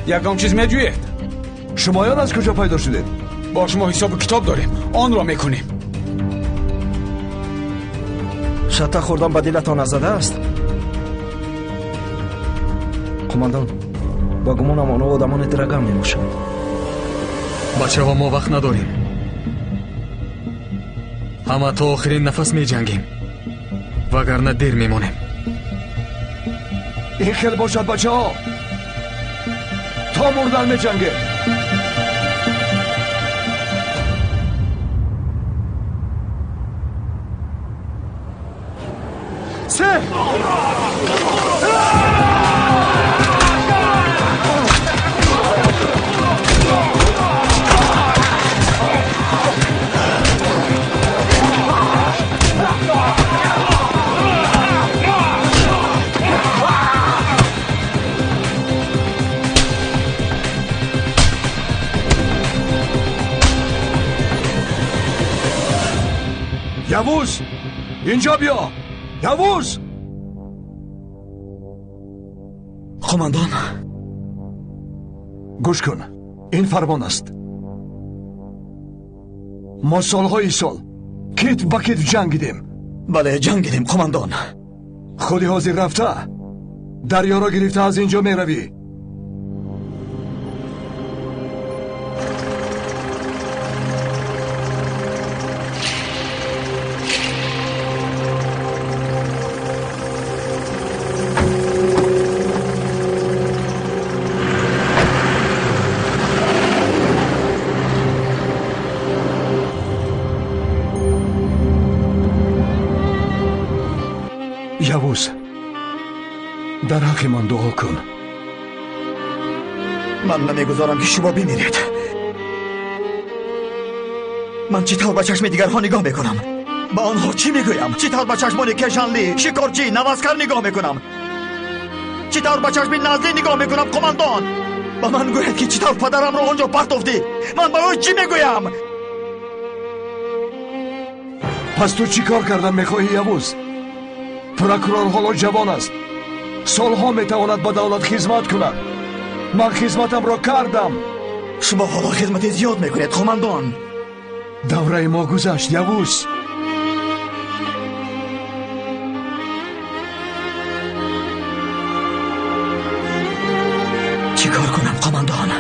Ягон чиз меҷӯед? Шумоён аз куҷо пайдо шудед? Бо шумо ҳисобу китоб дорем, онро мекунем. Шата хӯрдан ба дилатон назадааст? Қумандон, ба гумонам онҳо одамони Драган мебошанд. Бачаҳо, мо вақт надорем. Ҳама то охирин нафас меҷангем, вагарна дер мемонем. Ин хел бошад, бачаҳо, то мурдан меҷангем. Се! Явуз, инҷо биё. Явуз! Қумандон, гӯш кун, ин фармон аст. Мо солҳои сол китф ба китф ҷангидем. Бале, ҷангидем, қумандон. Худи ҳозир рафта дарёро гирифта аз инҷо меравӣ. Явуз, дар ҳаққи ман дуо кун. Ман намегузорам, ки шумо бимиред. Ман чӣ тавр ба чашми дигарҳо нигоҳ мекунам? Ба онҳо чӣ мегӯям? Чӣ тавр ба чашмони Кешанли, шикорчӣ, Наваскар нигоҳ мекунам? Чӣ тавр ба чашми Назлӣ нигоҳ мекунам, қумандон? Ба ман гӯяд, ки чӣ тавр падарамро он ҷо партофтӣ? Ман барои чӣ мегӯям? Пас ту чӣ кор кардан мехоҳӣ, Явуз? Прокурор ҳоло ҷавон аст, солҳо метавонад ба давлат хизмат кунад. Ман хизматамро кардам. Шумо ҳоло хизмати зиёд мекунед, қумандон. Давраи мо гузашт, Явуз. Чӣ кор кунам, қумандон?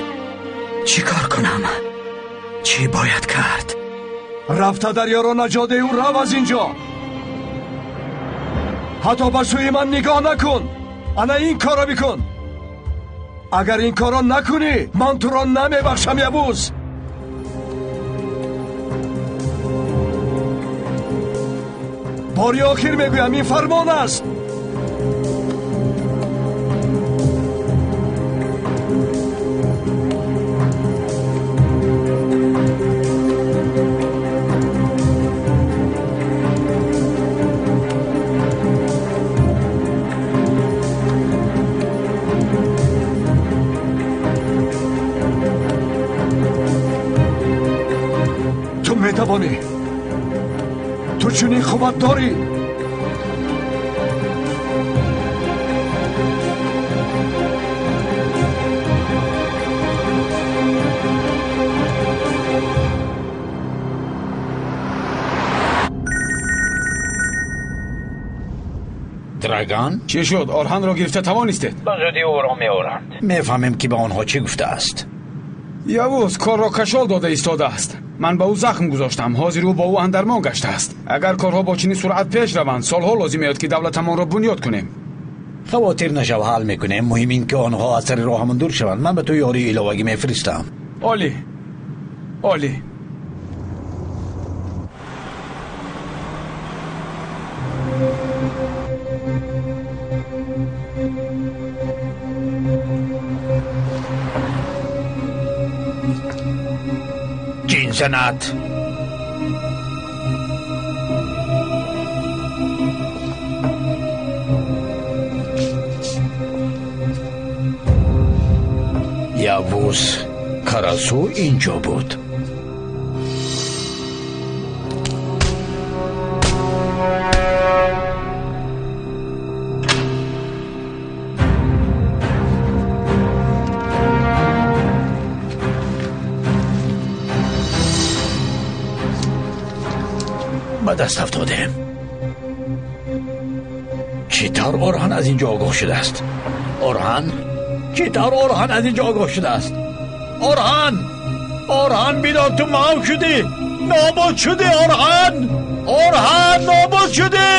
Чӣ кор кунам? Чӣ бояд кард? Рафта дарёро наҷот деҳу рав аз инҷо. Ҳатто ба сӯи ман нигоҳ накун. Ана ин корро бикун. Агар ин корро накунӣ, ман туро намебахшам, Явуз. Бори охир мегӯям, ин фармон аст. Ту метавонӣ. Ту чунин қувват дорӣ. Драган? Чӣ шуд? Орҳанро гирифта тавонистед? Ба зудӣ ӯро меоранд. Мефаҳмем, ки ба онҳо чӣ гуфтааст. Явуз корро кашол дода истодааст. Ман ба ӯ захм гузоштам. Ҳозир ӯ бо ӯ андармон гаштааст. Агар корҳо бо чунин суръат пеш раванд, солҳо лозим меояд, ки давлатамонро бунёд кунем. Хавотир нашав, ҳал мекунем. Муҳим ин ки онҳо аз сари роҳамон дур шаванд. Ман ба ту ёрии иловагӣ мефиристам. Олӣ, олӣ. Ҷинзанат. Явуз Карасу инҷо буд. даст афтодем. Чӣ тавр Орҳан аз ин ҷо огоҳ шудааст? Орҳан, чӣ тавр Орҳан аз ин ҷо огоҳ шудааст? Орҳан, Орҳан, бидон, ту маҳв шудӣ, нобуд шудӣ. Орҳан, Орҳан, нобуд шудӣ.